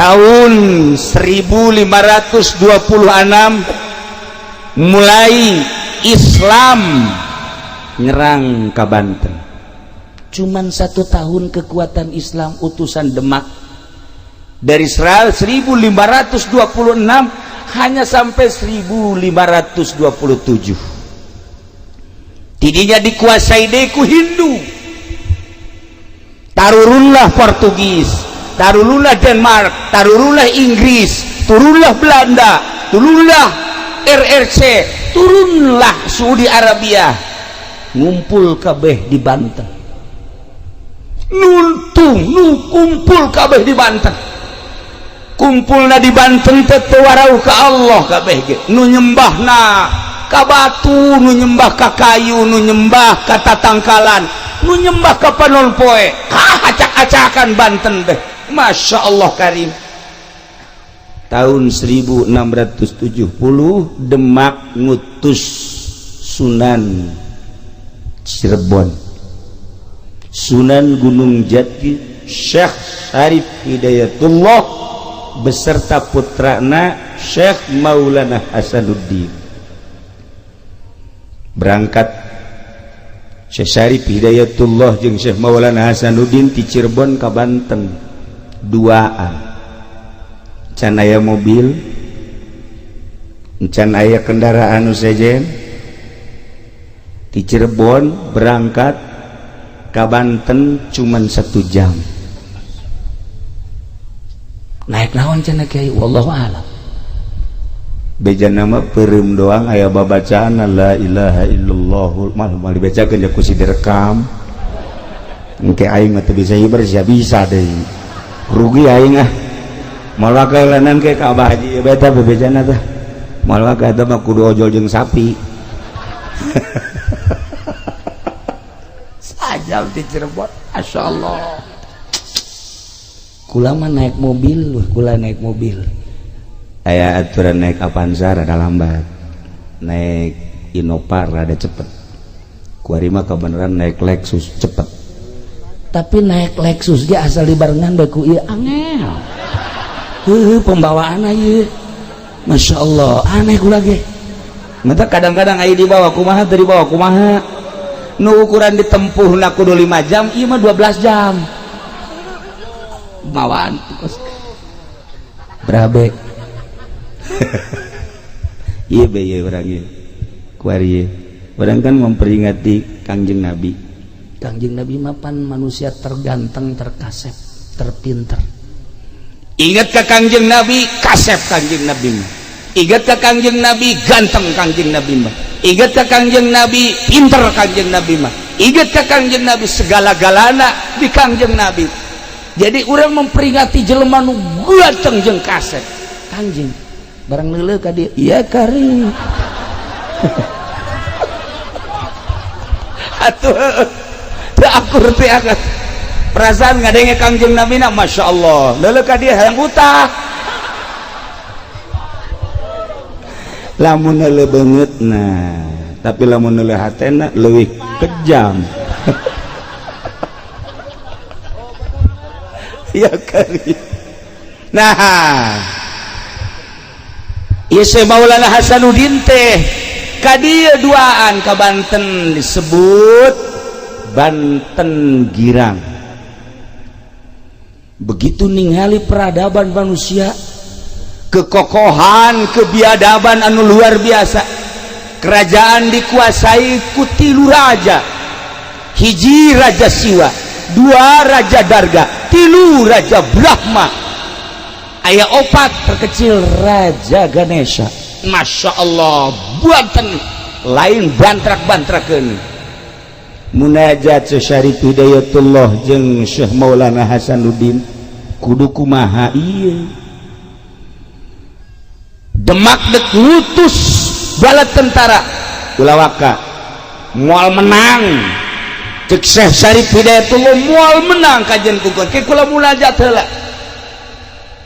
Tahun 1526 mulai Islam nyerang ke Banten. Cuman satu tahun kekuatan Islam utusan Demak dari 1526 hanya sampai 1527. Tidinya dikuasai deku Hindu, tarurunlah Portugis, tarurunlah Denmark, tarurunlah Inggris, turunlah Belanda, turunlah RRC, turunlah Saudi Arabia, ngumpul kabeh di Banten. Nuntung nu kumpul kabeh di Banten, kumpulna di Banten teh teu warau ka Allah kabeh ge. Nu nyembahna ka batu, nu nyembah ka kayu, nu nyembah ka tatangkalan, nu nyembah ka panon poe. Acak-acakan Banten deh. Masya Allah karim. Tahun 1670 Demak ngutus Sunan Cirebon, Sunan Gunung Jati, Syekh Syarif Hidayatullah beserta putrana Syekh Maulana Hasanuddin. Berangkat Syekh Syarif Hidayatullah jeung Syekh Maulana Hasanuddin di Cirebon ke Banten duaan. Can aya mobil, can aya kendaraan sejen. Di Cirebon berangkat ke Banten cuman 1 jam. Naik naon cenah kiai? Wallahu a'lam. Beja nama peureum doang aya babacaan la ilaha illallah mal mal dibacakeun ya ku si direkam. Engke aing mah teu bisa hiber sia bisa deui. Rugi aing ah. Moal wakalanan ke ka Abah Haji beta bebejana tah. Moal wakal eta mah kudu ojol jeung sapi. Sajam di Cirebon, Masya Allah. Kula mah naik mobil, kula naik mobil. Aya aturan naik Avanza rada lambat, naik Innova rada cepet. Kuari mah kebenaran naik Lexus cepet. Tapi naik Lexus ge asal dibarengan bae ku ieu angel. Heuh, pembawaan ieu. Masya Allah, aneh kula ge. Mata kadang-kadang aya dibawa kumaha teu dibawa kumaha. Nu ukuran ditempuhna kudu 5 jam, ieu mah 12 jam. Bawaan berabe. Iya be ieu urang ieu. Kuari ieu. Urang kan memperingati Kangjeng Nabi. Kangjeng Nabi mah pan manusia terganteng, terkasep, terpinter. Ingat ke Kangjeng Nabi, kasep Kangjeng Nabi mah. Ingat ke Kangjeng Nabi, ganteng Kangjeng Nabi mah. Ingat ke Kangjeng Nabi, pinter Kangjeng Nabi mah. Ingat ke Kangjeng Nabi, segala-galana di Kangjeng Nabi. Jadi orang memperingati jelema nu ganteng jeung kasep. Kangjeng barang leuleuh ka dieu, iya kari. Atuh teu akur teh akan. Perasaan ngadenge Kangjeng Nabi na Masya Allah. Leuleuh ka dieu hayang utah. Lamun leuleuh beungeutna, tapi lamun leuleuh hatena leuwih kejam. Ya kari. Nah, ieu Syekh Maulana Hasanuddin teh ka dieu duaan ka Banten disebut Banten Girang. Begitu ningali peradaban manusia, kekokohan, kebiadaban anu luar biasa. Kerajaan dikuasai ku 3 raja. Hiji raja Siwa, 2 raja Darga, 3 raja Brahma, aya 4 terkecil raja Ganesha. Masya Allah, Banten lain bantrak-bantrakeun. Munajat Syarif Hidayatullah jeung Syekh Maulana Hasanuddin kudu kumaha ieu. Demak dek ngutus bala tentara ulawaka moal menang. Cek Syekh Syarif Hidayatullah moal menang kajian kukun ke kula munajat heula.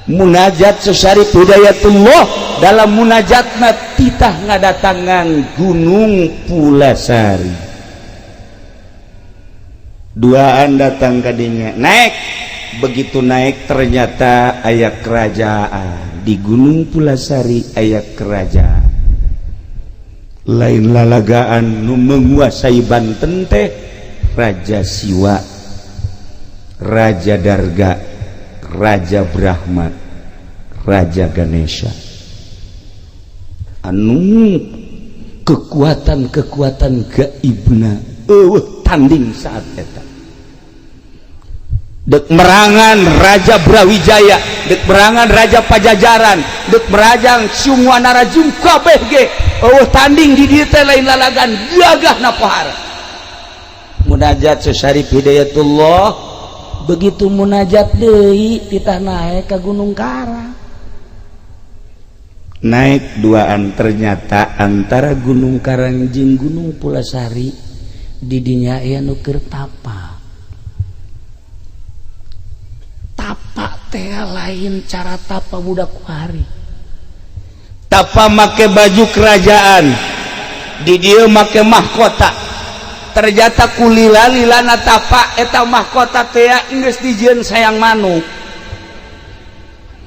Munajat Syekh Syarif Hidayatullah dalam munajatna titah ngadatangan Gunung Pulasari. Duaan datang kadinya naik Begitu naik ternyata aya kerajaan di Gunung Pulasari, aya kerajaan lain lalagaan nu menguasai Banten teh Raja Siwa, Raja Darga, Raja Brahma, Raja Ganesha, anu kekuatan-kekuatan gaibna eueuh tanding saat eta. Dek merangan Raja Brawijaya, dek merangan Raja Pajajaran, dek merajang semua narajung kabeh ge eueuh tanding di dieu teh, lain lalagan gagah na pohara. Munajat Syarif Hidayatullah, begitu munajat deui titah naik ke Gunung Karang, naik duaan, ternyata antara Gunung Karang jeung Gunung Pulasari didinya aya nu keur tapa. Tapa teh lain cara tapa budak kuari, tapa make baju kerajaan, di dieu make mahkota. Ternyata kulila lilana tapa eta mahkota teh geus dijieun sayang manuk.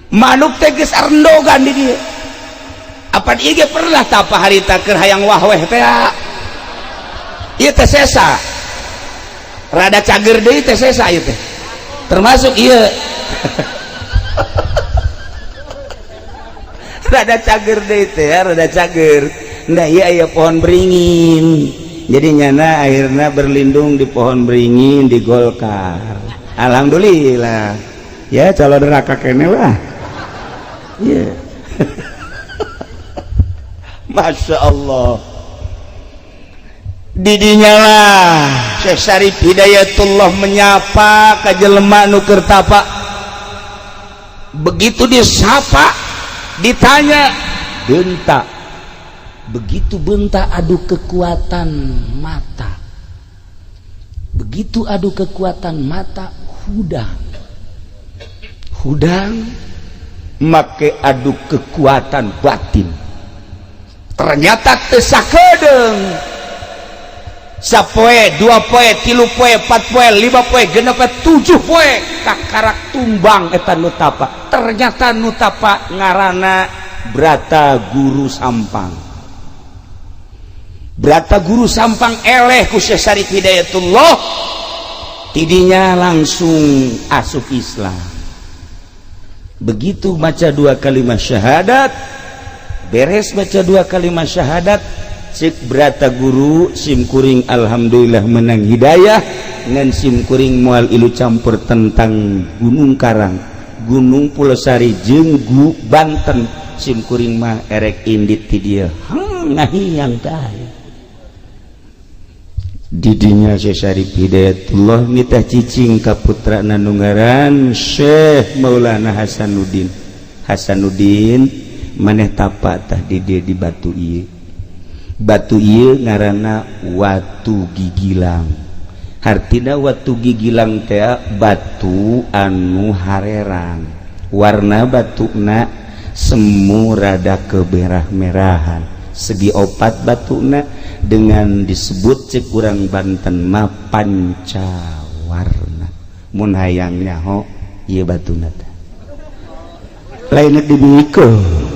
Manuk teh geus arendogan di dieu. Apan ieu ge pernah tapa harita keur hayang wahweh teh, ieu teh sesa rada cager deui teh, sesa ieu teh termasuk ieu rada cager deui teh, rada cager. Nah, ieu aya pohon beringin, jadi nyana akhirnya berlindung di pohon beringin di Golkar. Alhamdulillah ya, calon neraka kene lah yeah. Masya Allah, didinya lah Syekh Syarif Hidayatullah menyapa ka jelema nu keur tapa. Begitu disapa, ditanya bentak, begitu bentak adu kekuatan mata, begitu adu kekuatan mata hudang hudang make adu kekuatan batin, ternyata teu sakedeung. Sapoe, dua poe, tilu poe, empat poe, lima poe, genep poe, tujuh poe, kakarak tumbang eta nu tapa. Ternyata nu tapa ngaranna Brata Guru Sampang. Brata Guru Sampang eleh ku Syekh Syarif Hidayatullah, tidinya langsung asup Islam. Begitu baca dua kalimat syahadat, beres baca dua kalimat syahadat, cek Brata Guru, "Sim kuring alhamdulillah menang hidayah, ngan sim kuring moal ilu campur tentang Gunung Karang, Gunung Pulosari jeung Banten. Sim kuring mah erek indit ti dieu." Ngahiyang tah didinya Syekh Syarif Hidayatullah nitah cicing ka putrana nu ngaran Syekh Maulana Hasanuddin. "Hasanuddin, maneh tapa tah di dieu di batu ieu." Batu ieu ngaranna Watu Gigilang. Hartina Watu Gigilang teh batu anu harerang, warna batuna semu rada kemerah-merahan, segi opat batuna, dengan disebut cek urang Banten mah pancawarna. Mun hayang nyaho ieu batuna teh lain dibikeun.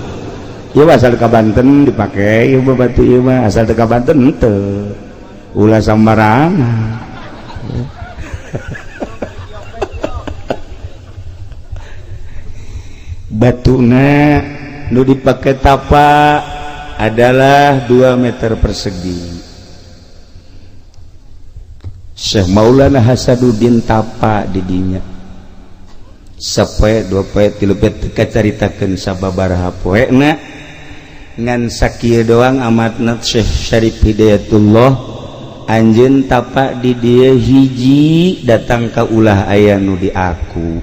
Ieu asal ka Banten dipake ieu mah, batu ieu mah asal ka Banten henteu, ulah sambarangan. Batuna nu dipake tapa adalah 2 meter persegi. Syekh Maulana Hasanuddin tapa didinya sapoe, dua poe, tilu poe, teu kacaritakeun sababaraha poena, ngan sakieu doang amatna Syekh Syarif Hidayatullah anjeun tapa di dieu hiji datang ka ulah aya nu di aku,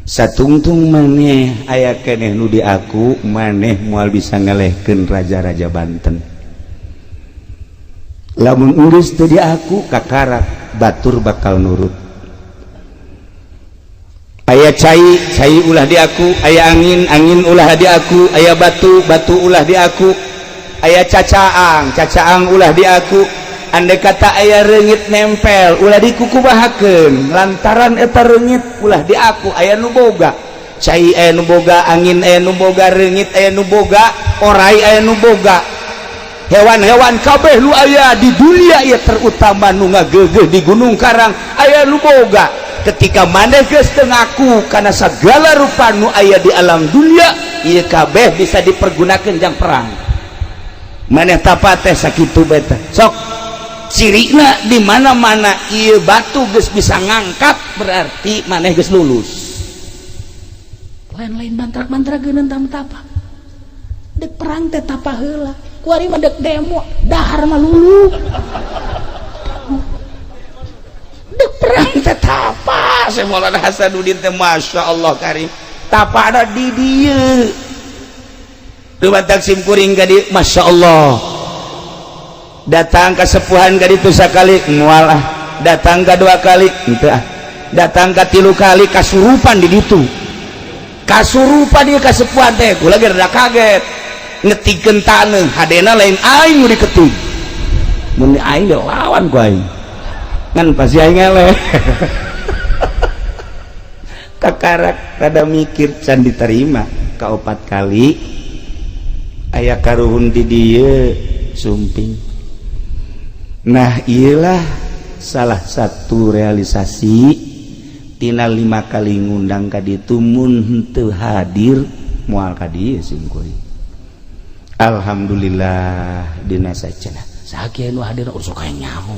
satungtung maneh aya keneh nu di aku, maneh moal bisa ngelehkeun raja-raja Banten. Lamun geus teu di aku, kakarak batur bakal nurut. Aya cai, cai ulah di aku, aya angin, angin ulah di aku, aya batu, batu ulah di aku, aya cacaang, cacaang ulah di aku. Andai kata aya reungit nempel, ulah dikukumahakeun, lantaran eta reungit ulah diaku aya nu boga cai, aya nu boga angin, aya nu boga reungit, aya nu boga orai, aya nu boga hewan-hewan kabeh nu aya di dunia ieu, terutama nu ngageugeuh di Gunung Karang, aya nu boga. Ketika maneh geus teu ngaku kana segala rupa nu aya di alam dunia ieu, kabeh bisa dipergunakan jang perang. Maneh tapa teh sakitu beta. Sok cirina di mana-mana ieu batu geus bisa ngangkat, berarti maneh geus lulus. Lain-lain mantra-mantra geuneun tapa dek perang teh, tapa heula. Kuari mah dek demo, dahar mah lulu. Dek perang teh tapa. Syekh Maulana Hasanuddin teh, Masya Allah karim, tapa ada di dieu. Dumatak sim kuring ka dieu, Masya Allah, datang kasepuhan ka ditu sakali, moal ah. Datang ka dua kali, henteu ah. Datang ka tilu kali, kasurupan di ditu, kasurupan dia kasepuhan teh. Kula ge rada kaget, ngetikeun taneuh, hadena lain aing nu diketik. Mun aing lawan ku aing kan pasti aing eleh. Kakarak rada mikir, can diterima. Kaopat kali aya karuhun di dieu sumping. Nah, iyalah salah satu realisasi tina lima kali ngundang ka ditu. Mun henteu hadir, moal ka dieu sim kuring. Alhamdulillah dina sacenah. Sakieu nu hadir, ulah sok nyaho,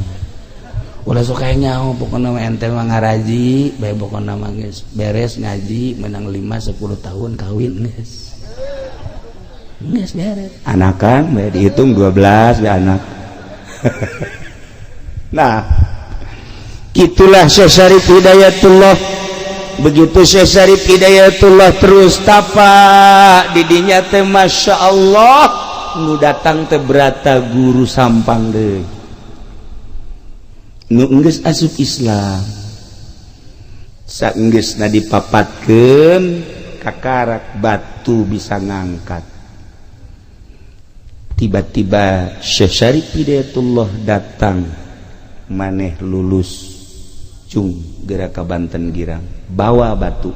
ulah sok nyaho. Pokokna mah ente mah ngaraji bae, pokokna mah geus beres ngaji, menang 5 10 tahun kawin, geus geus beres. Anakan bae dihitung 12 bae anak. Nah, itulah Syekh Syarif Hidayatullah. Begitu Syekh Syarif Hidayatullah terus tapa didinya teh, Masya Allah, nu datang teh berata guru Sampang deui nu geus asup Islam. Saenggeusna dipapatkeun, kakarak batu bisa ngangkat. Tiba-tiba Syekh Syarif Hidayatullah datang, "Maneh lulus, cung, geura ka Banten Girang, bawa batu.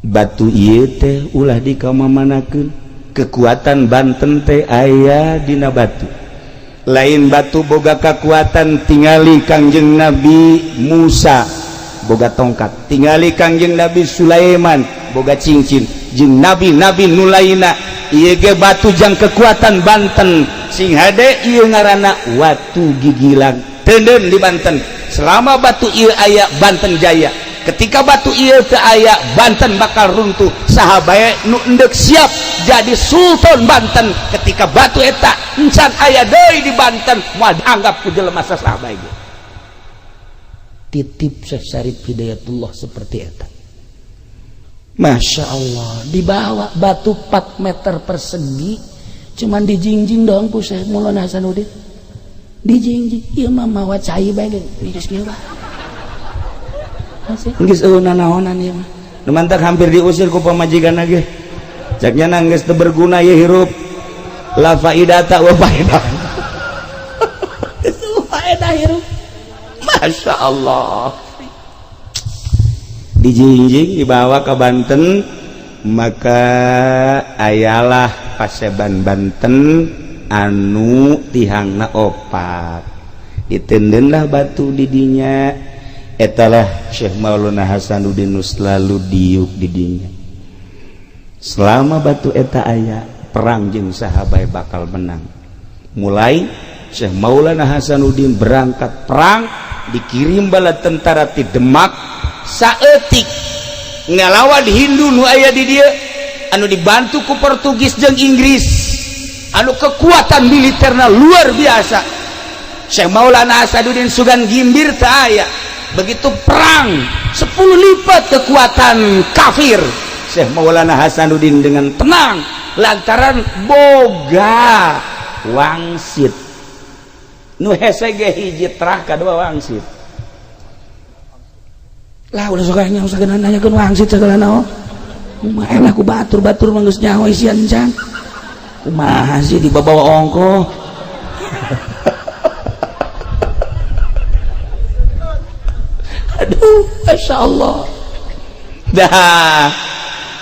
Batu ieu teh ulah dikamamanakeun. Kekuatan Banten teh aya dina batu. Lain batu boga kekuatan, tingali Kangjeng Nabi Musa boga tongkat, tingali Kangjeng Nabi Sulaiman boga cincin, jeung nabi-nabi nu lainna. Ieu ge batu jang kekuatan Banten. Sing hade, ieu ngaranna watu gigilang, tenden di Banten. Selama batu ieu aya, Banten jaya. Ketika batu ieu teu aya, Banten bakal runtuh. Saha bae nu endek siap jadi sultan Banten, ketika batu eta encan aya deui di Banten, moal dianggap ku jelema saha bae." Titip Syekh Syarif Hidayatullah seperti eta. Masya Allah, dibawa batu 4 meter persegi, cuman dijingjing doang ku Syekh Maulana Hasanuddin. Dijingjing, ieu mah mawa cai bae geus kieu bae. Geus eueuh nanaonan ieu mah. Nu mantak hampir diusir ku pamajikan ge. Cek nya geus teu berguna ieu hirup. La faidata wa faedah. Faedah hirup. Masya Allah, dijingjing, dibawa ke Banten. Maka ayalah paseban Banten anu tihangna opat, ditendenlah batu didinya. Etalah Syekh Maulana Hasanuddin nu selalu diuk didinya. Selama batu eta aya, perang jeung saha bae bakal menang. Mulai Syekh Maulana Hasanuddin berangkat perang, dikirim bala tentara ti Demak saeutik ngalawan Hindu nu aya di dieu, anu dibantu ku Portugis jeung Inggris, anu kekuatan militerna luar biasa. Syekh Maulana Hasanuddin sugan gimbir teu aya. Begitu perang, 10 lipat kekuatan kafir. Syekh Maulana Hasanuddin dengan tenang lantaran boga wangsit. Nu hese ge hiji terah, kadua wangsit. Lah, ulah sok nyaho sagala, nanyakeun wangsit sagala naon. Kumaha lah ku batur-batur mah geus nyaho isian can. Kumaha sih dibawa ongkoh. Masya Allah. Dah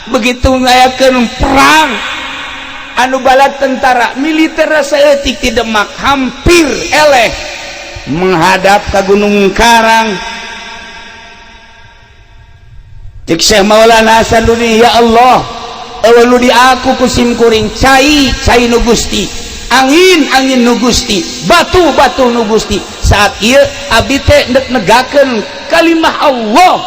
begitu ngayakeun perang anu bala tentara militer saeutik di Demak hampir eleh menghadap ke Gunung Karang. Cek Syekh Maulana Hasanuddin, ya Allah, eueuh nu di aku ku sim kuring cai cai nu Gusti, angin angin nu Gusti, batu batu nu Gusti. Saat ieu abdi teh ndek negakeun kalimah Allah,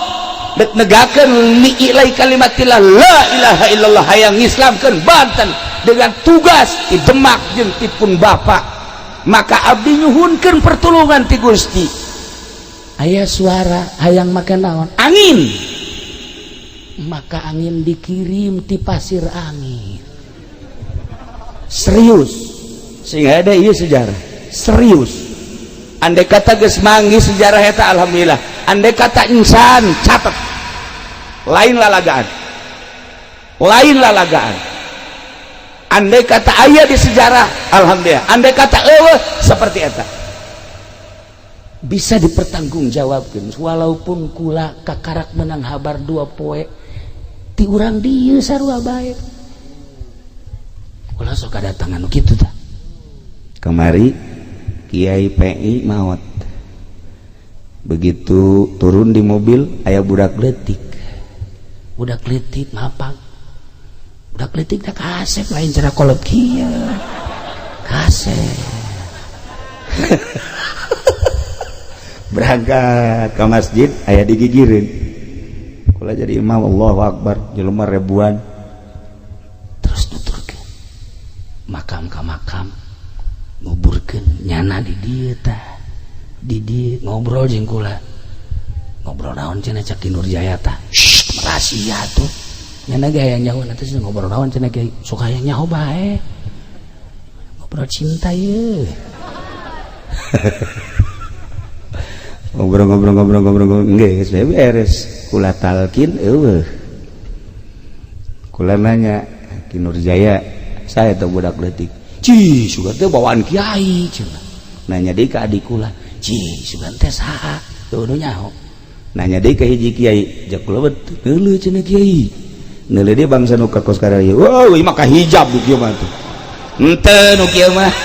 dek negakeun li'ilai kalimatillah la ilaha illallah, hayang ngislamkeun Banten dengan tugas di Demak jeung ti pun bapak. Maka abdi nyuhunkeun pertolongan ti Gusti. Aya suara hayang make naon? Angin. Maka angin dikirim ti pasir angin. Serius sehingga ada ieu sejarah serius. Andai kata geus manggih sejarah eta alhamdulillah. Andai kata insan catat, lain lalagaan, lain lalagaan. Andai kata aya di sejarah alhamdulillah, andai kata eueuh seperti eta bisa dipertanggungjawabkan. Walaupun kula kakarak menang habar 2 poe ti urang dieu sarua bae, ulah sok kadatangan nu kitu tah. Kamari Kiai PI maot, begitu turun di mobil aya budak leutik, budak leutik mapak, budak leutik teh kasep lain cara kolot kieu kasep. Berangkat ke masjid aya digigireun, kula jadi imam, Allahu Akbar, jelema ribuan. Terus nuturkeun makam ka makam, nguburkeun nyana di dieu tah, di dieu ngobrol jeung kula, ngobrol naon cenah cak Ki Nurjaya tah, shh rahasia tuh nyana ge hayang nyaho nanti ngobrol naon cenah kiai, sok hayang nyaho bae, ngobrol cinta ye. Ngobrol-ngobrol-ngobrol-ngobrol geus beres, kula talkin eueuh. Kula nanya Ki Nurjaya, saya teh budak leutik, ci sugan teh bawaan kiai cenah. Nanya deui ka adik kula, ci sugan teh saha? Teu nu nyaho. Nanya deui ka hiji kiai, jak kula betul neuleuh cenah kiai. Neuleuh deui bangsa nu ka kos kararieu. Wah, ieu mah ka hijab nu kieu mah tuh. Henteu nu kieu mah.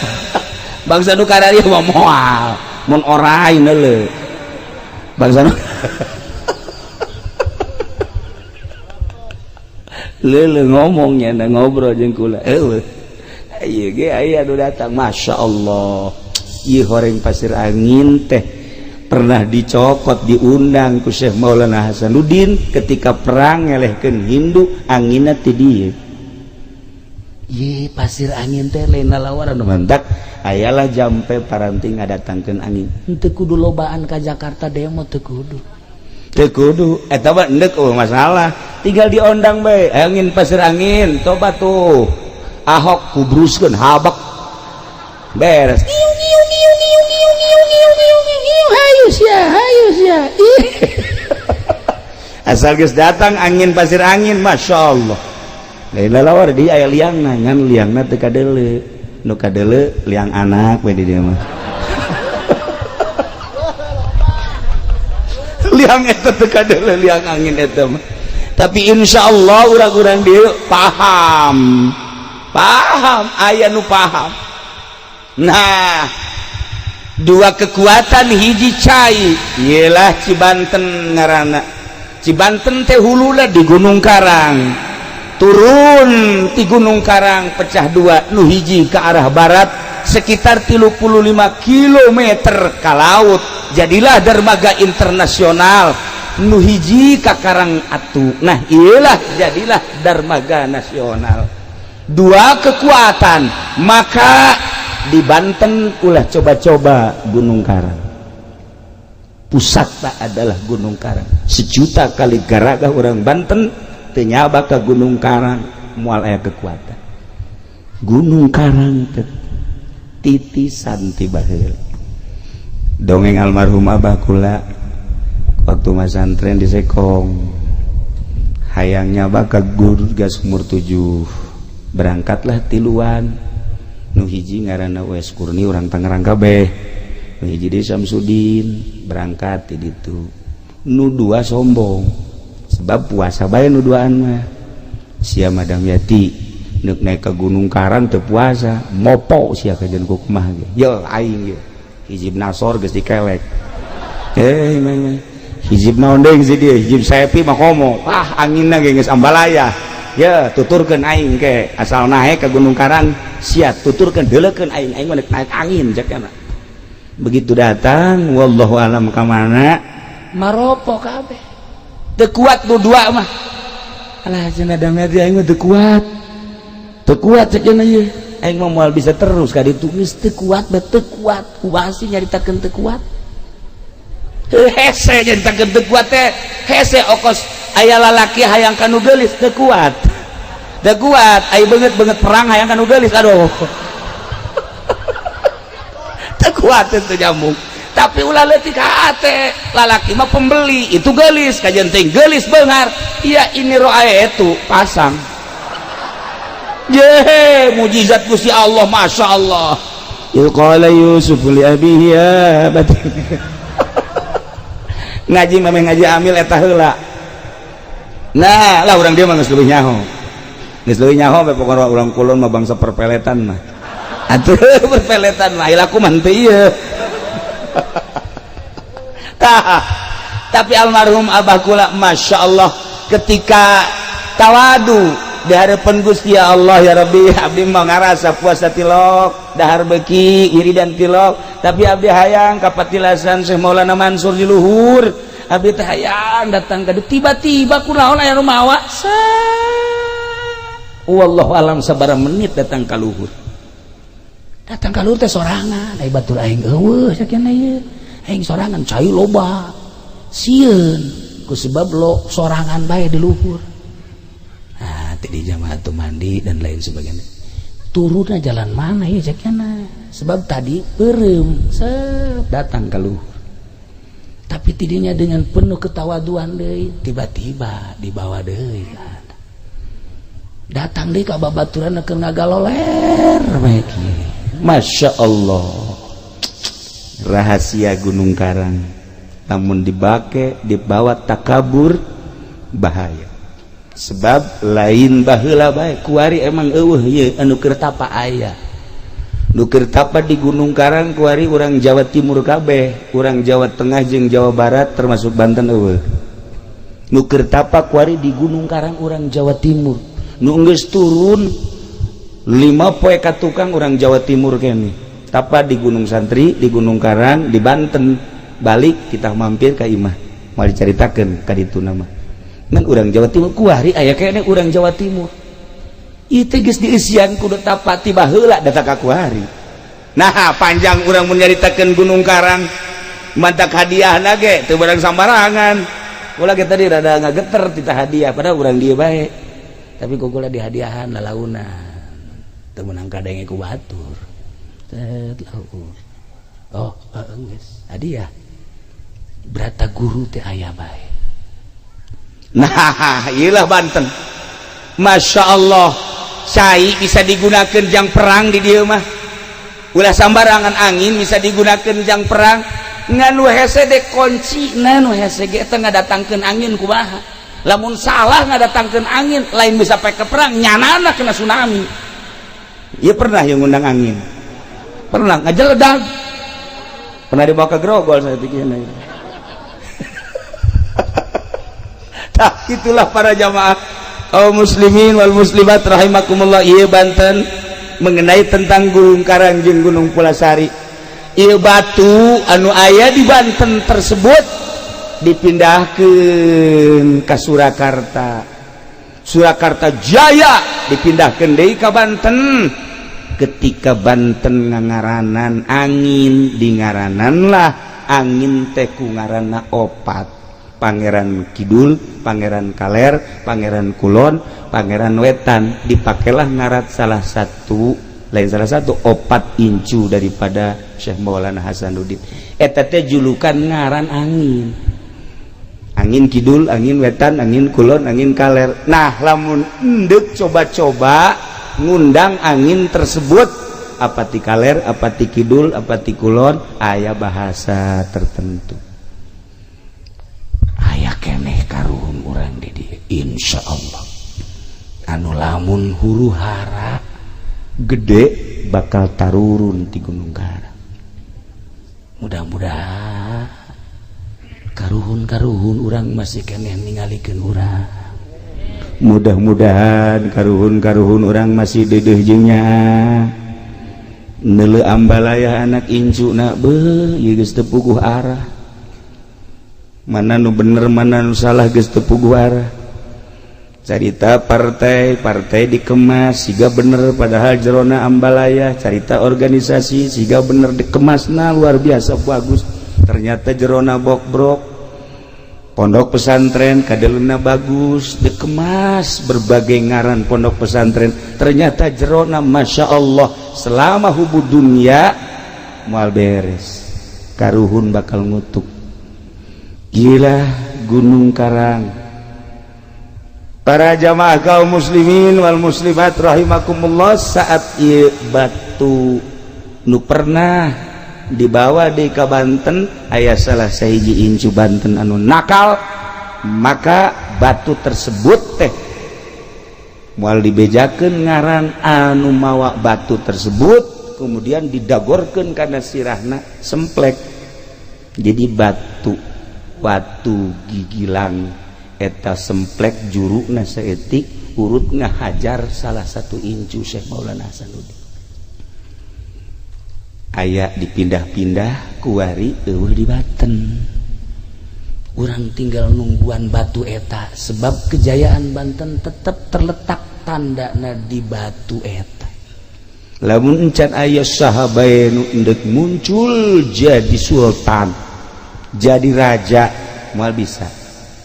Bangsa nu kararieu mah moal, mun orai neuleuh. Bangsa nu leuleuh ngomongnya na ngobrol jeung kula. Eueuh. Ieu ge aya nu datang, Masya Allah. Ieu horeng pasir angin teh pernah dicokot, diundang ku Syekh Maulana Hasanuddin ketika perang ngelehkeun Hindu, anginna ti dieu. Ye pasir angin teh lain lalawaran nu mantak ayalah jampe paranting ngadatangkeun angin. Henteu kudu lobaan ka Jakarta demo, teu kudu. Teu kudu eta mah endek eueuh masalah, tinggal diondang bae angin pasir angin, coba tuh Ahok kubruskeun habak beres. Hayu sia, hayu sia. Asal geus datang angin pasir angin, Masya Allah. Lain lalawar di aya liangna, ngan liangna teu kadeuleu. Nu kadeuleu liang anak we di dieu mah. Liang eta teu kadeuleu, liang angin eta mah. Tapi insya Allah urang-urang dieu paham. Paham, aya nu paham. Nah, dua kekuatan hiji cai ialah Cibanten ngaranna. Cibanten teh huluna di Gunung Karang, turun di Gunung Karang pecah dua, nu hiji ke arah barat sekitar 35 km ke laut, jadilah dermaga internasional. Nu hiji ka Karang Atu, nah iyalah jadilah dermaga nasional. Dua kekuatan, maka di Banten ulah coba-coba Gunung Karang. Pusatna adalah Gunung Karang. Sejuta kali garaga orang Banten teu nyaba ka Gunung Karang, moal aya kekuatan. Gunung Karang teh titisan ti baheula. Dongeng almarhum abah kula waktu masantren di Sekong, hayang nyaba ka Gurga Sumur 7. Berangkatlah tiluan, nu hiji ngaranna Wes Kurni urang Tangerang kabeh, nu hiji deui Samsudin, berangkat ti ditu. Nu dua sombong sebab puasa bae nu duaan mah. Sia Madam Yati neuk naik ke Gunung Karang teu puasa, mopo sia kajian ku kumaha ge. Ye aing ye. Hizib Nasor geus dikelek. Eh, mah hizib naon deui geus dieu, hizib Saepi mah komo. Ah, anginna ge geus ambalaya. Ya, tuturkeun aing ke asal naik ke Gunung Karang, sia tuturkeun deuleukeun aing, aing mah naik angin cek kana. Begitu datang, wallahu alam ka mana, maropo kabeh. Teu kuat nu dua mah. Alah cenah Damyati aing mah teu kuat. Teu kuat cek cenah ieu. Aing mah moal bisa terus ka ditu geus teu kuat bae teu kuat. Kumaha sih nyaritakeun teu kuat? Hese nyaritakeun teu kuat teh. Hese okos aya lalaki hayang ka nu geulis teu kuat. Teu kuat, aya beungeut-beungeut perang hayang ka nu geulis aduh. Teu kuat teu nyambung. Tapi ulah leutik hate, lalaki mah pembeli, itu geulis kajian teh geulis beungar. Iya ini roae itu pasang. Ye, mujizat Gusti Allah, Masya Allah. Qala Yusuf li abihi ya abati. Ngaji mah ngaji amil eta heula. Nah, lah urang dia mah geus leuwih nyaho. Geus leuwih nyaho bae pokona urang kulon mah bangsa perpeletan mah. Atuh perpeletan mah laku mah teu ieu. Tah, tapi almarhum Abah kula Masya Allah ketika tawadu di hadapan Gusti ya Allah ya Rabbi, abdi mah ngarasa puasa tilok dahar beki wiridan tilok, tapi abdi hayang kapatilasan Syekh Maulana Mansur di luhur, abdi teh hayang datang ka tiba-tiba kunaon aya nu mawa. Wallahu alam sabaraha menit datang ka luhur, datang ka luhur teh sorangan, ai batur aing eueuh sakieu ieu aing sorangan cai loba sieun ku sebab lo sorangan bae di luhur. Nah, tadi jamaah tuh mandi dan lain sebagainya. Turunnya jalan mana ya cekana? Sebab tadi beureum set datang ke luhur. Tapi tidinya dengan penuh ketawaduan deui, tiba-tiba dibawa deui kan. Datang deui ka babaturan keur ngagaloler bae kieu. Masya Allah. Rahasia Gunung Karang. Namun dibake dibawa takabur bahaya. Sebab lain baheula bae kuari emang eueuh ieu anu keur tapa aya. Nu keur tapa di Gunung Karang kuari urang Jawa Timur kabeh, urang Jawa Tengah jeung Jawa Barat termasuk Banten eueuh. Nu keur tapa kuari di Gunung Karang urang Jawa Timur. Nu geus turun 5 poe ka tukang urang Jawa Timur kene. Tapa di Gunung Santri, di Gunung Karang, di Banten. Balik kita mampir ka imah. Moal dicaritakeun ka ditu nama. Ngan urang Jawa Timur kuari aya kene urang Jawa Timur. Ieu teh geus dieusian kudu tapa ti baheula datang ka kuari. Nah, panjang urang mun nyaritakeun Gunung Karang. Mantak hadiahna ge teu barang sambarangan. Kula ge tadi rada ngageter tita hadiah padahal urang dieu bae. Tapi kula dihadiahan lalaunan. Teu meunang kadenge ku batur. Set lau. Oh, geus hadiah. Brata guru teh aya bae. Nah, iyalah Banten. Masya Allah, cai bisa digunakan jang perang di dieu mah. Ulah sambarangan angin bisa digunakan jang perang. Ngan nu hese de kunci, nu hese ge teh ngadatangkeun angin kumaha. Lamun salah ngadatangkeun angin, lain bisa pake perang, nyanana kena tsunami. Iya pernah yang ngundang angin. Pernah ngajeledag. Pernah dibawa ke Grogol saya pikirnya. Nah, itulah para jamaah kaum muslimin wal muslimat rahimakumullah. Ieu Banten mengenai tentang Gunung Karang jeung Gunung Pulasari. Ieu batu anu aya di Banten tersebut dipindahkeun ka Surakarta. Surakarta Jaya dipindahkeun deui ka Banten. Ketika Banten ngangaranan angin, dingaranan lah angin teh ku ngaranna opat. Pangeran Kidul, Pangeran Kaler, Pangeran Kulon, Pangeran Wetan. Dipakailah ngarat salah satu, lain salah satu opat incu daripada Syekh Maulana Hasanuddin. Eta teh julukan ngaran angin. Angin Kidul, angin Wetan, angin Kulon, angin Kaler. Nah, lamun endek coba-coba ngundang angin tersebut, apa ti kaler, apa ti kidul, apa ti kulon, aya bahasa tertentu. Insya Allah anu lamun huru hara gede bakal tarurun di Gunung Karang. Mudah-mudahan karuhun-karuhun urang masih keneh ningalikeun urang. Mudah-mudahan karuhun-karuhun urang masih dedeh jeung nyaah neuleu ambalaya anak incu na beuh ieu geus teu puguh arah, mana nu bener mana nu salah geus teu puguh arah. Carita partai partai dikemas siga bener padahal jerona ambalaya, carita organisasi siga bener dikemasna luar biasa bagus, ternyata jerona bokbrok. Pondok pesantren kadeluna bagus dikemas berbagai ngaran pondok pesantren, ternyata jerona Masya Allah selama hubu dunia moal beres, karuhun bakal ngutuk. Gila Gunung Karang. Para jamaah kaum muslimin wal muslimat rahimakumullah, saat ieu batu nu pernah dibawa di ka Banten aya salah sahiji incu Banten anu nakal, maka batu tersebut teh moal dibejakeun ngaran anu mawa batu tersebut, kemudian didagorkeun kana sirahna semplek jadi batu watu gigilang eta semplek jurukna saeutik urut ngahajar salah satu incu Syekh Maulana Hasanuddin. Aya dipindah-pindah kuari eueuh di Banten. Urang tinggal nungguan batu eta sebab kejayaan Banten tetap terletak tandana di batu eta. Lamun encan aya saha bae nu endek muncul jadi sultan, jadi raja moal bisa.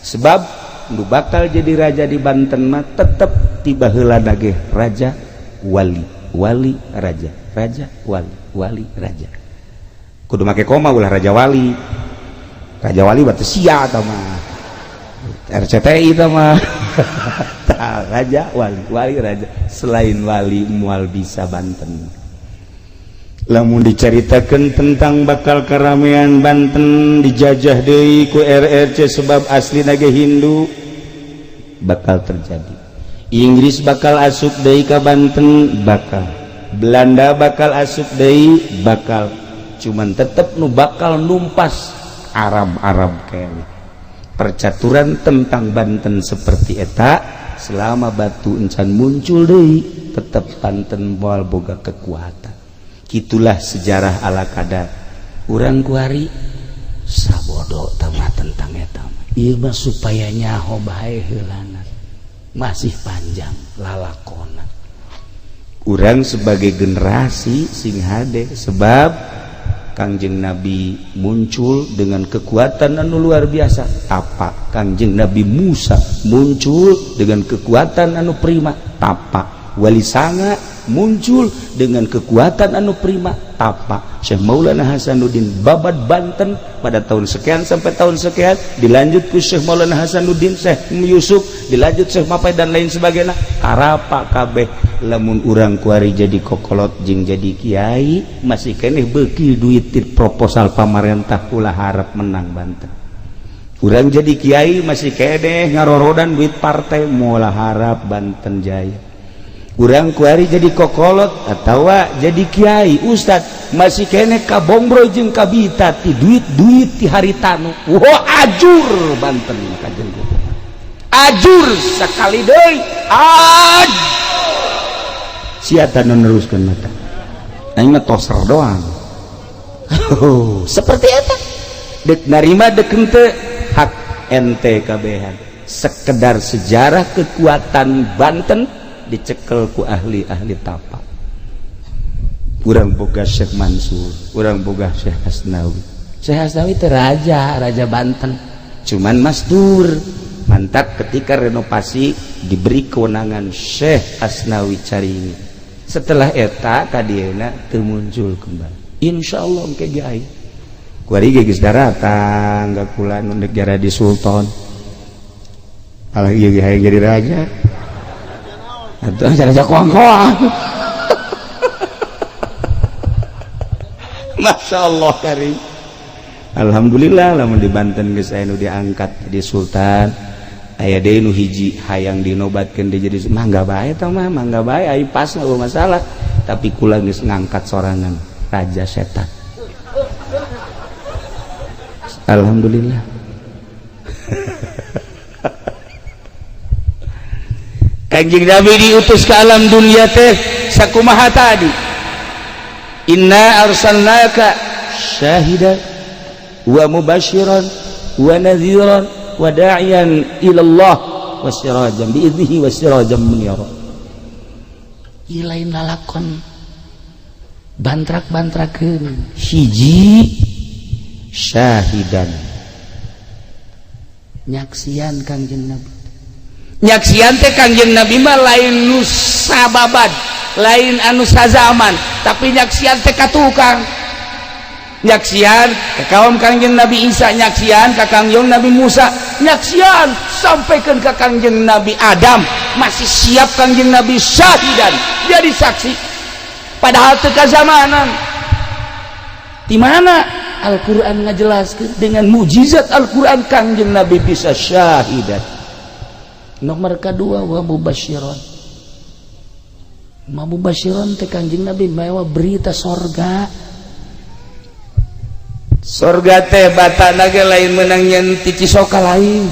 Sebab nu bakal jadi raja di Banten mah tetep tiba heula ge raja wali, wali raja, raja wali, wali raja. Kudu make koma ulah raja wali. Raja wali berarti sia eta mah. RCTI eta mah. Tah, raja wali, wali raja. Selain wali moal bisa Banten. Lamun diceritakan tentang bakal keramaian Banten dijajah deui ku RRC sebab asli ge Hindu bakal terjadi. Inggris bakal asup deui ka Banten bakal. Belanda bakal asup deui bakal. Cuman tetep nu bakal numpas Arab-Arab kayaknya. Percaturan tentang Banten seperti eta selama batu encan muncul deui tetep Banten moal boga kekuatan. Itulah sejarah ala kadar. Urang kuari sabodo tamah tentang eta mah. Ieu mah supaya nyaho bae heulana. Masih panjang lalakona. Urang sebagai generasi sing hade sebab Kangjeng Nabi muncul dengan kekuatan anu luar biasa tapa. Kangjeng Nabi Musa muncul dengan kekuatan anu prima tapa. Wali Sanga muncul dengan kekuatan anu prima tapa. Syekh Maulana Hasanuddin babad Banten pada tahun sekian sampai tahun sekian, dilanjut ku Syekh Maulana Hasanuddin, Syekh Yusuf, dilanjut Syekh Mapai dan lain sebagainya. Arapa kabeh lamun urang kuari jadi kokolot jeung jadi kiai masih keneh beuki duit ti proposal pamarentah ulah harap menang Banten. Urang jadi kiai masih keneh ngarorodan duit partai moal harap Banten jaya. Urang kuari jadi kokolot atau jadi kiai ustad masih keneh kabongbro jeung kabita ti duit-duit ti haritanu. Wah, ajur Banten kajen ajur sekali deui. Aj sia nu neruskeun mata aing mah toser doang. Seperti eta dek narima dek henteu hak ente kabehan. Sekedar sejarah kekuatan Banten dicekel ku ahli-ahli tapa. Urang boga Syekh Mansur, urang boga Syekh Hasnawi. Syekh Hasnawi teh raja, raja Banten. Cuman masdur. Mantap ketika renovasi diberi kewenangan Syekh Hasnawi Caringin. Setelah eta kadieuna teu muncul kembali. Insyaallah engke ge aya. Kuari ge geus daratang ka kula nu negara di Sultan. Alah ieu ge hayang jadi raja. Atuh raja koang-koang. Masya Allah karim. Alhamdulillah lamun di Banten geus aya nu diangkat jadi sultan, Aya deui nu hiji hayang dinobatkeun deui jadi mangga bae tah mah, mangga bae, ai pas nggak masalah, tapi kula geus ngangkat sorangan raja setan. Alhamdulillah. Kanjeng Nabi diutus ke alam dunia teh sakumaha tadi, inna arsalnaka syahidan wa mubasyiran wa nadhiran wa da'iyan ila Allah wa sirajan biiznihi wa sirajan munira. Ieu lain lalakon bantrak-bantrakeun. Hiji syahidan, nyaksian Kangjeng Nabi. Nyaksian teh Kangjeng Nabi mah lain nu sababad, lain anu sazaman, tapi nyaksian teh ka tukang. Nyaksian ka kaum Kangjeng Nabi Isa, nyaksian ka Kangjeng Nabi Musa, nyaksian sampaikan ka Kangjeng Nabi Adam, masih siap Kangjeng Nabi syahidan jadi saksi. Padahal teu kazamanan. Di mana Al-Qur'an ngajelaskeun dengan mukjizat Al-Qur'an Kangjeng Nabi bisa syahidan. Nomor kedua wa mubasyiron. Ma mubasyiron teh Kangjeng Nabi mawa berita sorga. Sorga teh batana ge lain meunang nyen ti Cisoka lain.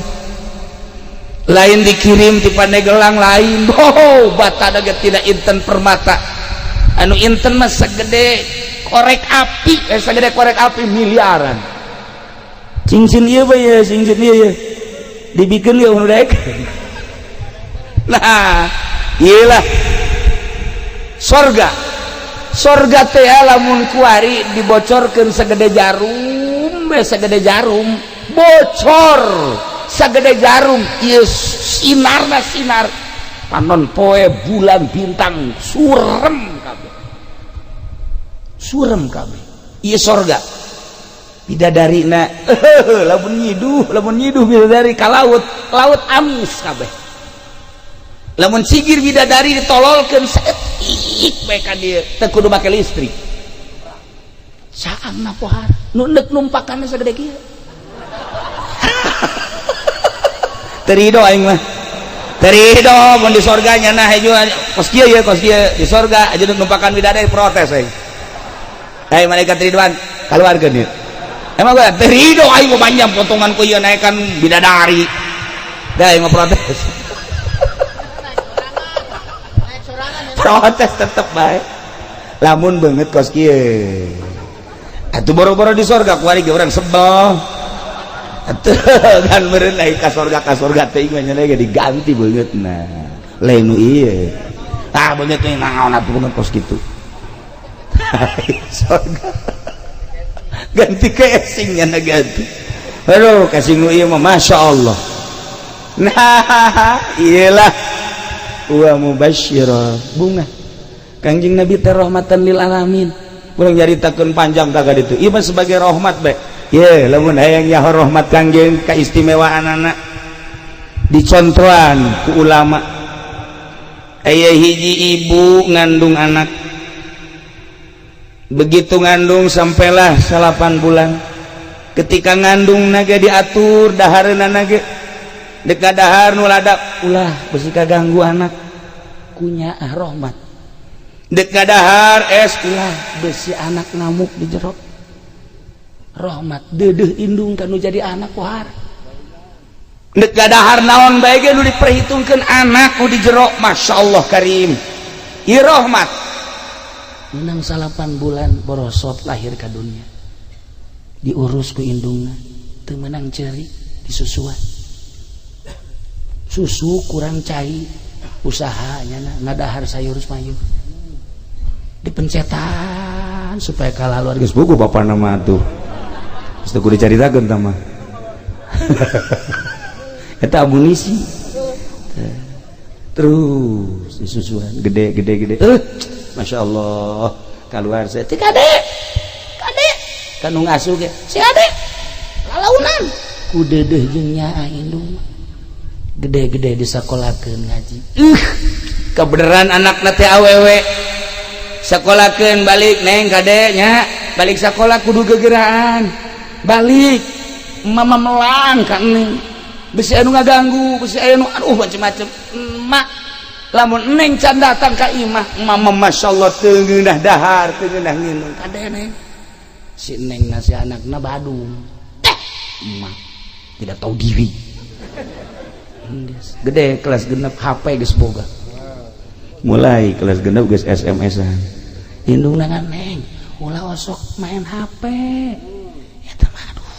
Lain dikirim ti Pandeglang lain. Oh, batana ge tidak inten permata. Anu inten mah segede korek api, segede korek api miliaran. Cincin ieu bae ya, cincin ieu ya. Dibikeun ieu nu daek. Nah, iyalah sorga. Sorga teh lamun kuari dibocorkeun segede jarum, segede jarum, bocor segede jarum, ieu sinarna sinar panon poe bulan bintang surem kabeh. Surem kabeh. Ieu sorga. Bidadarina lamun nyiduh bidadari ka laut, laut amis kabeh. Lamun sigir bidadari ditololkeun saeutik bae ka dieu, teu kudu make listrik. Saangna pohara nu neuk numpakanna sagede kieu. Teu rido aing mah. Teu rido mun di sorga nya nah hejo kos kieu ye, kos kieu di sorga aja neuk numpakan bidadari protes aing. Hei malaikat Ridwan, kaluarkeun ieu. Emang gua teu rido aing mah panjang potongan ku ieu naekan bidadari. Dah aing mah protes. Protes tetep bae. Lamun beungeut kos kieu. Atuh boro-boro di sorga kuari ge urang sebel. Atuh kan meureun naik ka sorga teh mah nya ge diganti beungeutna. Lain nu ieu. Ah beungeut teh naon atuh beungeut kos kitu. Sorga. Ganti casingnya na ganti. Aduh casing nu ieu mah masyaallah. Nah, iyalah wa mubasyira bunga Kangjeng Nabi teh rahmatan lil alamin. Urang nyaritakeun panjang ka ditu. Ieu mah sebagai rahmat bae. Ye, lamun hayang nyaho rahmat Kangjeng kaistimewaanana dicontohan ku ulama. Aya hiji ibu ngandung anak. Begitu ngandung sampailah 8 bulan. Ketika ngandung naga diatur dahareunana ge. Dek dahar nu ladap ulah besi kaganggu anak kunyaah rahmat. Dek dahar es ulah besi anak ngamuk di jero rahmat. Deudeuh indung kanu jadi anak pohara. Dek dahar naon bae ge nu diperhitungkeun anak nu di jero, masyaallah karim. Ieu rahmat. Menang 8 bulan borosot lahir ka dunia. Diurus ku indungna, teu meunang ceuri disusuan. Susu kurang cai, usahanya ngadahar sayur mayur. Dipencetan supaya kalah luar geus buku bapana mah atuh. Geus teu kudu dicaritakeun tah mah. Eta amunisi. Terus disusuan gede gede gede. Masya Allah keluar saya ti kade. Kade kanu ngasuh ge si ade. Lalaunan ku deudeuh jeung nyaah indung. Gede-gede disakolakeun ngaji. Kebeneran anakna teh awewe. Sakolakeun balik neng kade nya, balik sakola kudu gegeraan. Balik mama melang ka neng. Bisi anu ngaganggu, bisi anu aduh macem-macem. Emak lamun neng can datang ka imah, mama masyaallah teu ngeunah dahar, teu ngeunah nginum. Kade neng. Si neng na si anakna badung. Eh, emak tidak tahu diri. Gede kelas 6 HP geus boga. Mulai kelas 6 geus SMS-an. Indungna neng, ulah osok main HP. Eta mah aduh,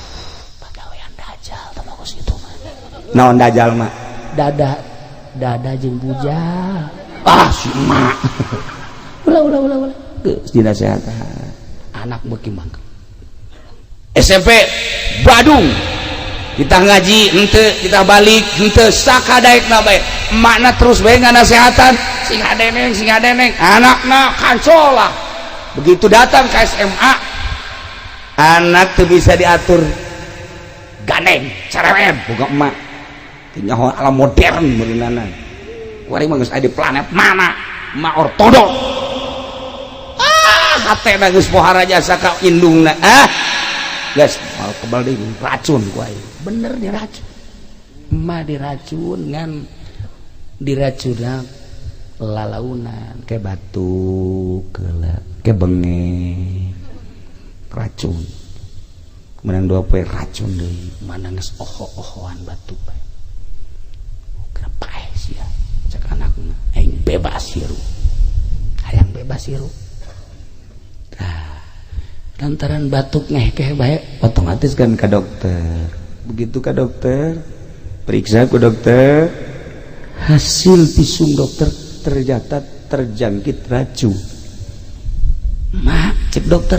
pagawean dajal tah bagus itu mah. Naon dajal mah? Dada dada jeung bujal. Ah, si emak. Ulah ulah ulah ulah. Geus dinasehatan. Anak beuki mangke. SMP Badung. Kita ngaji henteu, kita balik henteu, sakadaekna bae. Emakna terus bae nganasehatan, sing hadeneng, sing hadeneng. Anakna kancola. Begitu datang ke SMA, anak tuh bisa diatur. Gandeng, cerewet, boga emak. Teu nyaho alam modern meureunana. Kuari mah geus aya di planet mana? Emak ortodok. Ah, hatena geus pohara jasa ka indungna. Ah, geus mal kebal deui racun ku aing. Bener diracun. Emak diracun ngan diracunna lalaunan. Ke batuk keula, ke bengek. Racun. Menang 2 poe racun deui. Mana geus oho-ohoan batuk bae. Kenapa sia? Cek anakna, aing bebas hirup. Hayang bebas hirup. Tah, lantaran batuk ngehkeh bae otomatis kan ke dokter. Begitu ke dokter, periksa ke dokter, hasil visum dokter ternyata terjangkit racun. Mak, cek dokter,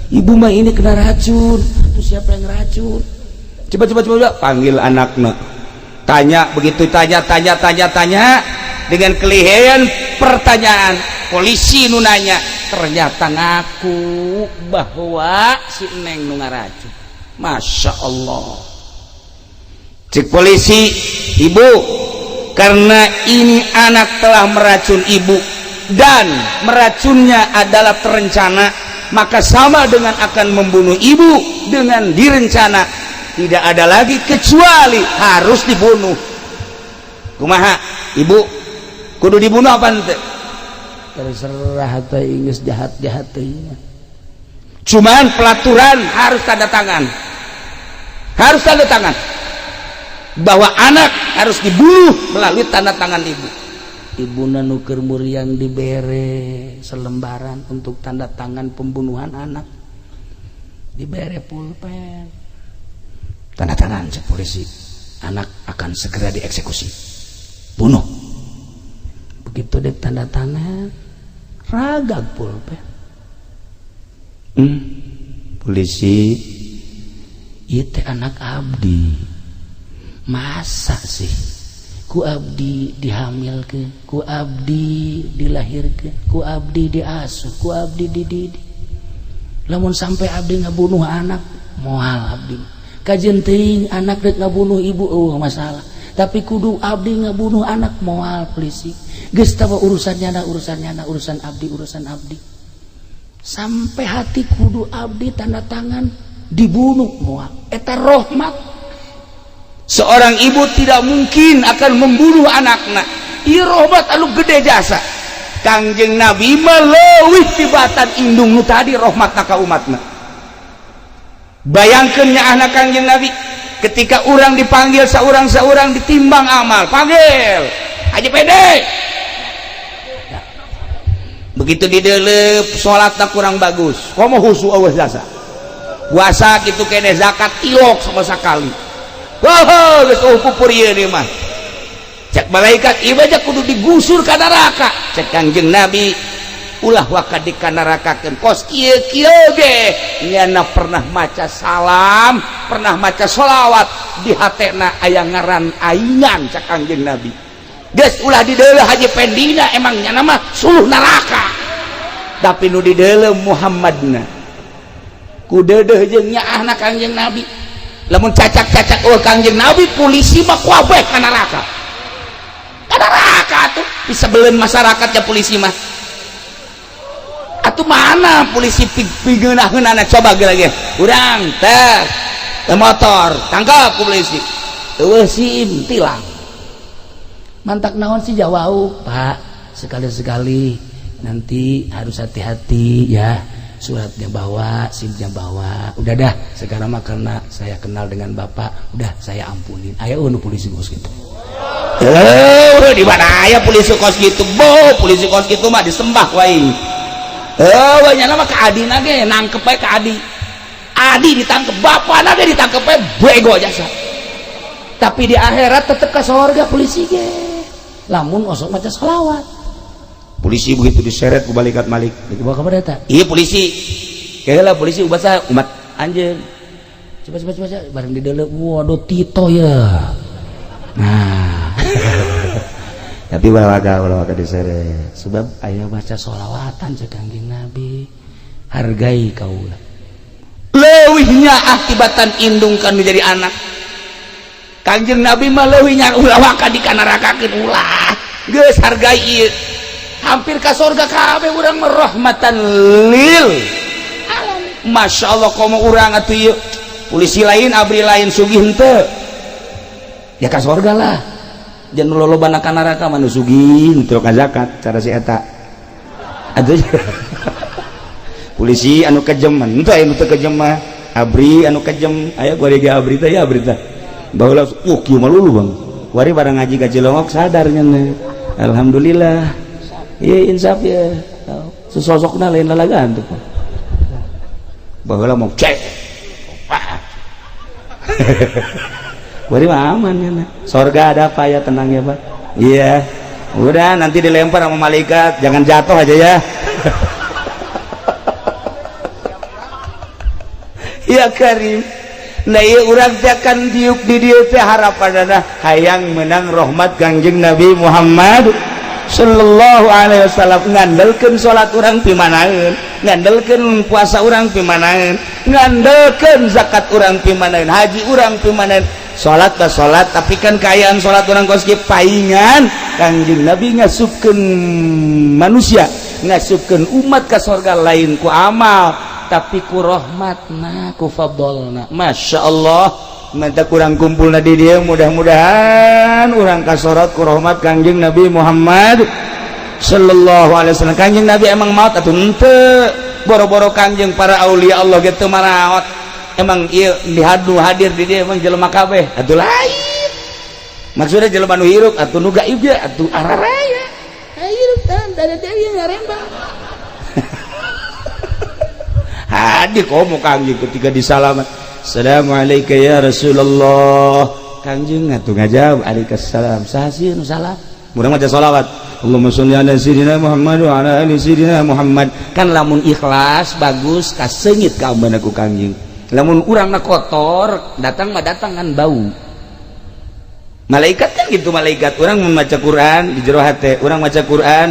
ibu mah ini kena racun. Itu siapa yang racun? Coba coba coba, panggil anaknya. Tanya, begitu tanya tanya tanya tanya dengan kelihayan pertanyaan polisi nu nanya, ternyata ngaku bahwa si neng nu ngaracun. Masya Allah. Cek polisi, ibu, karena ini anak telah meracun ibu dan meracunnya adalah terencana, maka sama dengan akan membunuh ibu dengan direncana. Tidak ada lagi kecuali harus dibunuh. Kumaha, ibu kudu dibunuh apa ente? Terserah teh geus jahat-jahat teh. Cuman pelaturan harus tanda tangan. Harus tanda tangan bahwa anak harus dibunuh melalui tanda tangan ibu. Ibuna nu keur muriang dibere selembaran untuk tanda tangan pembunuhan anak. Dibere pulpen. Tanda tangan cek polisi. Anak akan segera dieksekusi. Bunuh. Begitu dek tanda tangan, ragag pulpen. Polisi, ieu teh anak abdi. Masa sih ku abdi dihamilkeun, ku abdi dilahirkeun, ku abdi diasuh, ku abdi dididik. Lamun sampai abdi ngabunuh anak, moal abdi. Kajeun teuing anak rek ngabunuh ibu, oh masalah. Tapi kudu abdi ngabunuh anak, moal polisi. Geus tawa urusan nyana, urusan nyana, urusan abdi, urusan abdi. Sampai hati kudu abdi tanda tangan dibunuh moal. Eta rahmat. Seorang ibu tidak mungkin akan membunuh anaknya. Ieu rahmat anu gede jasa. Kangjeng Nabi mah leuwih tibatan indung nu tadi rahmatna ka umatna. Bayangkeun nya anak Kangjeng Nabi ketika orang dipanggil seorang-seorang ditimbang amal, panggil Haji Pede. Ya. Begitu didelep salatna kurang bagus, komo husu eueuh jasa. Puasa kitu kene, zakat ilok sama sekali. Wah, geus eueuh pupur ieu ieu mah. Cek malaikat, ieu aja kudu digusur ka neraka. Cek Kangjeng Nabi, ulah waka dikanarakakeun kos kieu kieu ge nyana pernah maca salam, pernah maca sholawat di hatena aya ngaran aingan. Cek Kangjeng Nabi, geus ulah dideuleu Haji Pendina, emang nyana mah suluh neraka, tapi nu dideuleu Muhammadna. Ku deudeuh jeung nyaahna Kangjeng Nabi. Lamun cacak-cacak eueuh Kangjeng Nabi, polisi mah kabeh ka neraka, ka neraka atuh. Bisa beleun masyarakat ya polisi mah atuh. Mana polisi pigeunah-geunahna? Coba ge lagi urang teh motor tangkap ku polisi. Eueuh SIM tilang. Mantak naon sih jawau, Pak? Sekali-sekali nanti harus hati-hati ya. Suratnya bawa, SIM-nya bawa. Udah dah, sekarang mah karena saya kenal dengan Bapak, udah saya ampunin. Ayo nu polisi kos gitu. Eh, di mana aya polisi kos gitu? Bo, polisi kos gitu mah disembah wae. Eh, banyak nama ke Adi nage, nangkep bae ke Adi. Adi ditangkep, bapak nage ditangkep bae bego jasa. Tapi di akhirat tetep ke surga polisi ge. Lamun osok maca selawat. Polisi begitu diseret ku malaikat Malik. Dibawa ke mana eta? Iya polisi. Kayaknya polisi ubat umat anjeun. Coba coba coba bareng di dalam, waduh Tito ya. Nah. Tapi ulah waka diseret. Sebab aya baca sholawatan cek Kangjeng Nabi. Hargai kaula. Leuwihnya akibatan indung kan menjadi anak. Kangjeng Nabi mah leuwihnya ulah waka dikanarakakeun ulah. Geus hargai ieu. Hampir ka surga kabeh urang mah rahmatan lil alamin. Masya Allah komo urang atuh ieu. Polisi lain abri lain sugih henteu. Ya ka surga lah. Jangan lolobana ka neraka mah nu sugih henteu ka zakat cara si eta. Atuh polisi anu kejem henteu aya nu teu kejem mah. Abri anu kejem aya gua ge abri teh ya abri teh. Baheula kieu mah lulu Bang. Wari barang ngaji ka Cilongok sadar nya. Alhamdulillah. Iya insaf ya. Sesosokna lain lalagaan tuh. Baheula mau cek. Wari mah aman ya. Sorga ada apa ya, tenang ya Pak. Iya. Udah nanti dilempar sama malaikat, jangan jatuh aja ya. Ya Karim. Nah iya urang teh akan diuk di dieu teh harapanana hayang menang rahmat Kangjeng Nabi Muhammad sallallahu alaihi wasallam. Ngandelkeun salat urang pimanaeun, ngandelkeun puasa urang pimanaeun, ngandelkeun zakat urang pimanaeun, haji urang pimanaeun. Salat bah salat, tapi kan kaayaan salat urang kos kieu paingan Kangjeng Nabi ngasupkeun manusia, ngasupkeun umat ka sorga lain ku amal tapi ku rahmatna, ku fadlna. Masya Allah, mata kurang kumpulna di dieu, mudah-mudahan urang kasorot ku rahmat Kangjeng Nabi Muhammad sallallahu alaihi wasallam. Kangjeng Nabi emang maut atuh henteu, boro-boro Kangjeng para aulia Allah ge teu maraot. Emang ieu dihadu hadir di dieu emang jelema kabeh atuh lain. Maksudnya jelema nu hirup atuh nu gaib ge atuh araraya. Hirup tan dari deui ngarembang. Hadir komo Kangjeng ketika disalaman. Assalamualaikum ya Rasulullah. Kangjeng atuh ngajawab alaikumsalam. Saha sieun salam? Murang maca sholawat. Allahumma sholli ala sayyidina Muhammad wa ala ali sayyidina Muhammad. Kan lamun ikhlas bagus kaseungit ka ambana ku Kangjeng. Lamun urangna kotor, datang mah datang kan bau. Malaikat kan gitu, malaikat urang membaca Quran di jero hate, urang maca Quran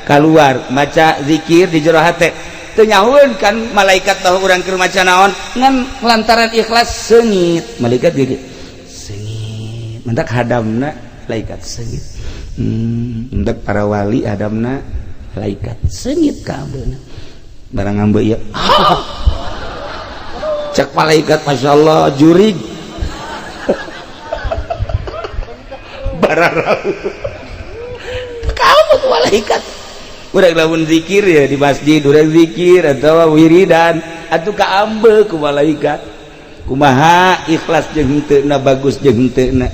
keluar, maca zikir di jero hate. Teu nyahueun kan malaikat bahwa urang keur maca naon, ngan lantaran ikhlas seungit. Malaikat ge seungit. Mentak hadamna malaikat seungit. Mentak para wali hadamna malaikat seungit ka ambeuna. Barang ambe ieu. Cek malaikat Masya Allah jurig. Bararau. Kamu tuh malaikat. Urang lamun zikir ya di masjid, urang zikir atau wiridan atuh kaambe ku malaikat. Kumaha ikhlas jeung henteu na, bagus jeung henteu na.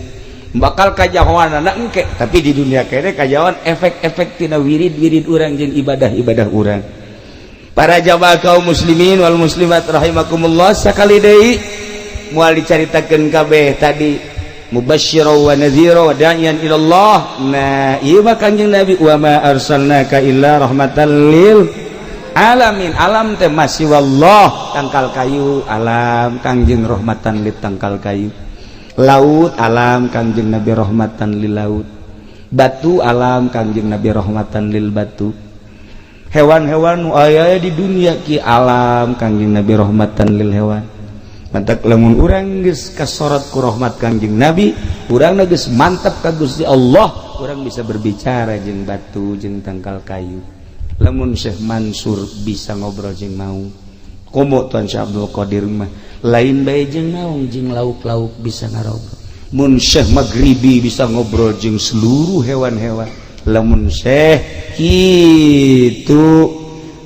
Bakal kajahoanana engke, tapi di dunia kene kajahoan efek-efek tina wirid-wirid urang jeung ibadah-ibadah urang. Para jamaah kaum muslimin wal muslimat rahimakumullah, sakali deui moal dicaritakeun kabeh tadi mubasysyira wa nadhira wa da'iyan ila Allah. Nah, ieu mah Kangjeng Nabi wa ma arsalnaka illa rahmatan lil alamin. Alam teh masih wallah, tangkal kayu alam Kangjeng rahmatan lil tangkal kayu. Laut alam Kangjeng Nabi rahmatan lil laut. Batu alam Kangjeng Nabi rahmatan lil batu. Hewan-hewan nu aya di dunia ki alam Kangjeng Nabi rahmatan lil hewan. Mantak lamun urang geus kasorot ku rahmat Kangjeng Nabi, urang geus mantap ka Gusti Allah, urang bisa berbicara jeung batu jeung tangkal kayu. Lamun Syekh Mansur bisa ngobrol jeung maung, komo Tuan Syekh Abdul Qadir mah lain bae jeung maung, jeung lauk-lauk bisa ngarobrol. Mun Syekh Maghribi bisa ngobrol jeung seluruh hewan-hewan, lamun Syekh kitu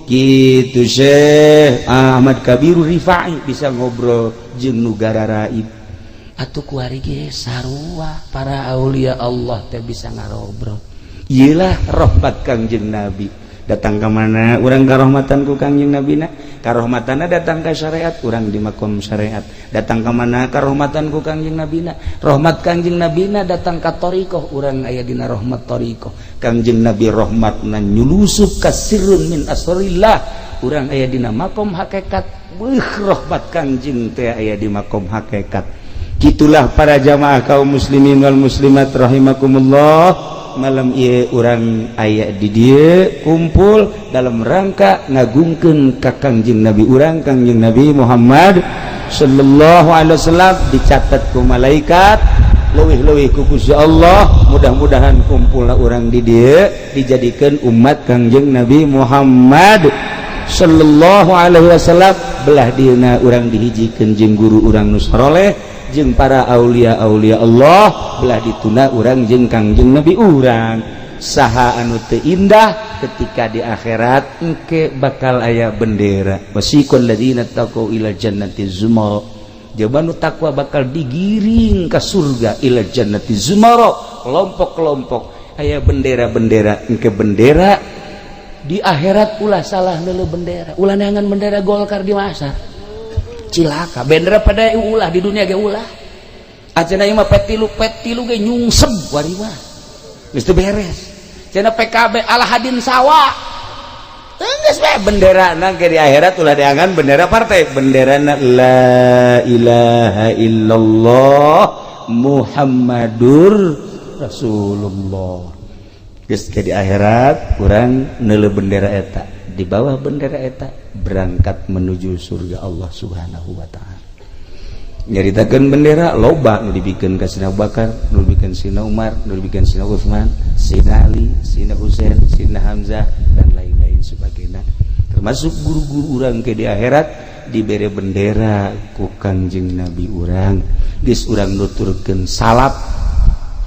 kitu, Syekh Ahmad Kabiru Rifai bisa ngobrol jeung nu gararaib. Atuh kuari ge sarua, para aulia Allah teh bisa ngarobrol. Iyalah rahmat Kangjeng Nabi. Datang ke mana urang karohmatan ku Kangjeng Nabi na? Karohmatana datang ke syariat, urang di makom syariat. Datang ke mana karohmatan ku Kangjeng Nabi na? Rahmat Kangjeng Nabi na datang ka thoriqoh, urang aya dina rahmat thoriqoh. Kangjeng Nabi rahmatna nyulusup ka sirrun min asrillah, urang aya dina makom hakikat. Beuh, rahmat Kangjeng teh aya di makom hakikat. Gitulah para jamaah kaum muslimin wal muslimat rahimakumullah. Malam ieu urang aya di dieu kumpul dalam rangka ngagungkeun ka Kangjeng Nabi urang, Kangjeng Nabi Muhammad sallallahu alaihi wasallam. Dicatat ku malaikat, leuwih-leuwih ku Gusti Allah. Mudah-mudahan kumpulna urang di dieu dijadikan umat Kangjeng Nabi Muhammad sallallahu alaihi wasallam. Belah dieuna urang dihijikeun jeung guru urang nu saroleh, jeung para aulia aulia Allah. Belah dituna urang jeung Kangjeng Nabi urang. Saha anu teu indah ketika di akhirat engke bakal aya bendera, wasiqal ladzina taqau ila jannati zumar. Jaban nu takwa bakal digiring ke surga, ila jannati zumar, kelompok-kelompok, aya bendera-bendera. Engke bendera di akhirat, ulah salah neuleu bendera, ulah neangan bendera Golkar di masa cilaka. Bendera pada ulah di dunia ge ulah acenah. Ieu mah P3, P3 ge nyungsep wari mah geus teu beres cenah. PKB ala hadin sawa, geus bae. Bendera ke di akhirat ulah diangan bendera partai, bendera la ilaha illallah Muhammadur Rasulullah. Geus ke di akhirat urang neuleu bendera eta, di bawah bendera eta berangkat menuju surga Allah Subhanahu wa taala. Nyaritakeun bendera loba nu dibikeun ka Sina Bakar, nu dibikeun Sina Umar, nu dibikeun Sina Utsman, Sina Ali, Sina Husain, Sina Hamzah, dan lain-lain sebagainya. Termasuk guru-guru urang ke di akhirat dibere bendera ku Kangjeng Nabi urang. Geus urang nuturkeun salap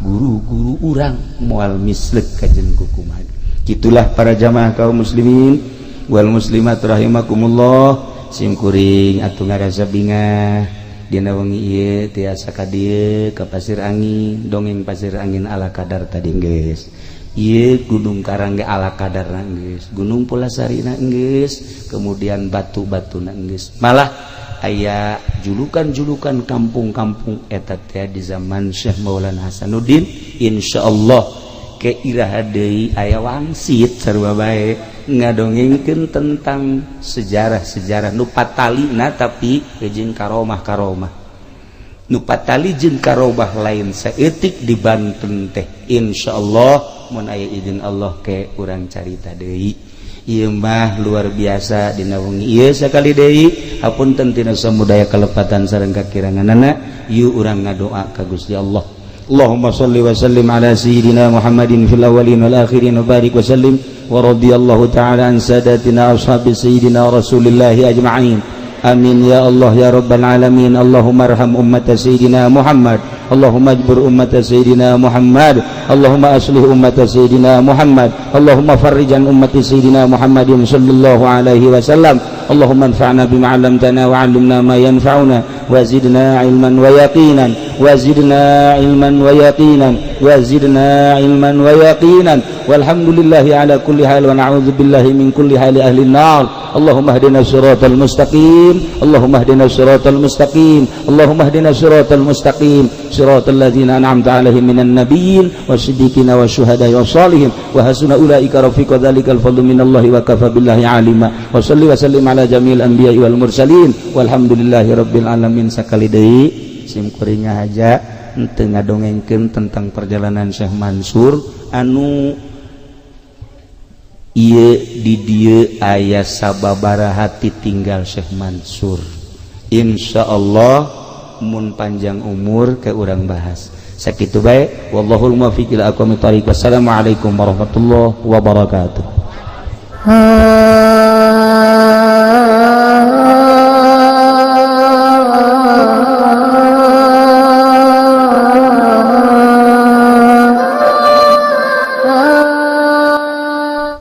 guru-guru urang, moal mislek kajen kukumaha. Gitulah para jamaah kaum muslimin wal muslimat rahimakumullah. Sim kuring atuh ngarasa bingah dina wengi ieu tiasa ka dieu ka Pasir Angin. Dongeng Pasir Angin ala kadar tadi geus, ieu Gunung Karang ge ala kadar geus, Gunung Pulasari geus, kemudian batu-batu geus, malah aya julukan-julukan kampung-kampung eta teh di zaman Syekh Maulana Hasanuddin. Insyaallah ke iraha deui aya wangsit, sarua bae ngadongengkeun tentang sejarah-sejarah nu patalina, tapi jeung karomah-karomah nu patali jeung karomah lain saeutik di Banten teh. Insyaallah mun aya izin Allah ke urang carita deui. Ieu mah luar biasa dina wengi ieu. Sakali deui hapunten tina samudaya kalepatan sareng kakiranganana. Yuk, urang ngadoa ka Gusti Allah. Allahumma salli wa sallim ala sayyidina Muhammadin fil awwalin wal akhirin wa barik wa sallim wa radiyallahu ta'ala an sadatina ashabi sayyidina Rasulillah ajma'in. Amin ya Allah ya rabbal alamin. Allahumma arham ummata sayyidina Muhammad. Allahumma ajbur ummata sayyidina Muhammad. Allahumma aslih ummata sayyidina Muhammad. Allahumma farrij an ummati sayyidina Muhammadin sallallahu alaihi wasallam. Allahumma anfa'na bima 'allamtana wa 'allimna ma yanfa'una wa zidna ilman wa yaqinan wa zidna ilman wa yaqinan wa zidna ilman wa yaqinan. Walhamdulillahi ala kulli hal wa na'udzu billahi min kulli hali ahli nar. Allahumma hdina siratal mustaqim. Allahumma hdina siratal mustaqim. Allahumma hdina siratal mustaqim, siratal ladzina an'amta 'alaihim minan nabiyyin wasiddiqina wasyuhada'i wassalihin wa hasuna ulaika rafiqa. Dzalikal fadlu minallahi wa kafa billahi alima. Wa salli wa sallim ala jamil anbiya'i wal mursalin walhamdulillahi rabbil alamin. Sakali deui sim kuring aja henteu ngadongengkeun tentang perjalanan Syekh Mansur anu ieu di dieu aya sababaraha tinggal Syekh Mansur. Insya Allah mun panjang umur ke urang bahas. Sakitu bae, wallahul muwaffiq ila aqwamit thariq. Wassalamualaikum warahmatullahi wabarakatuh.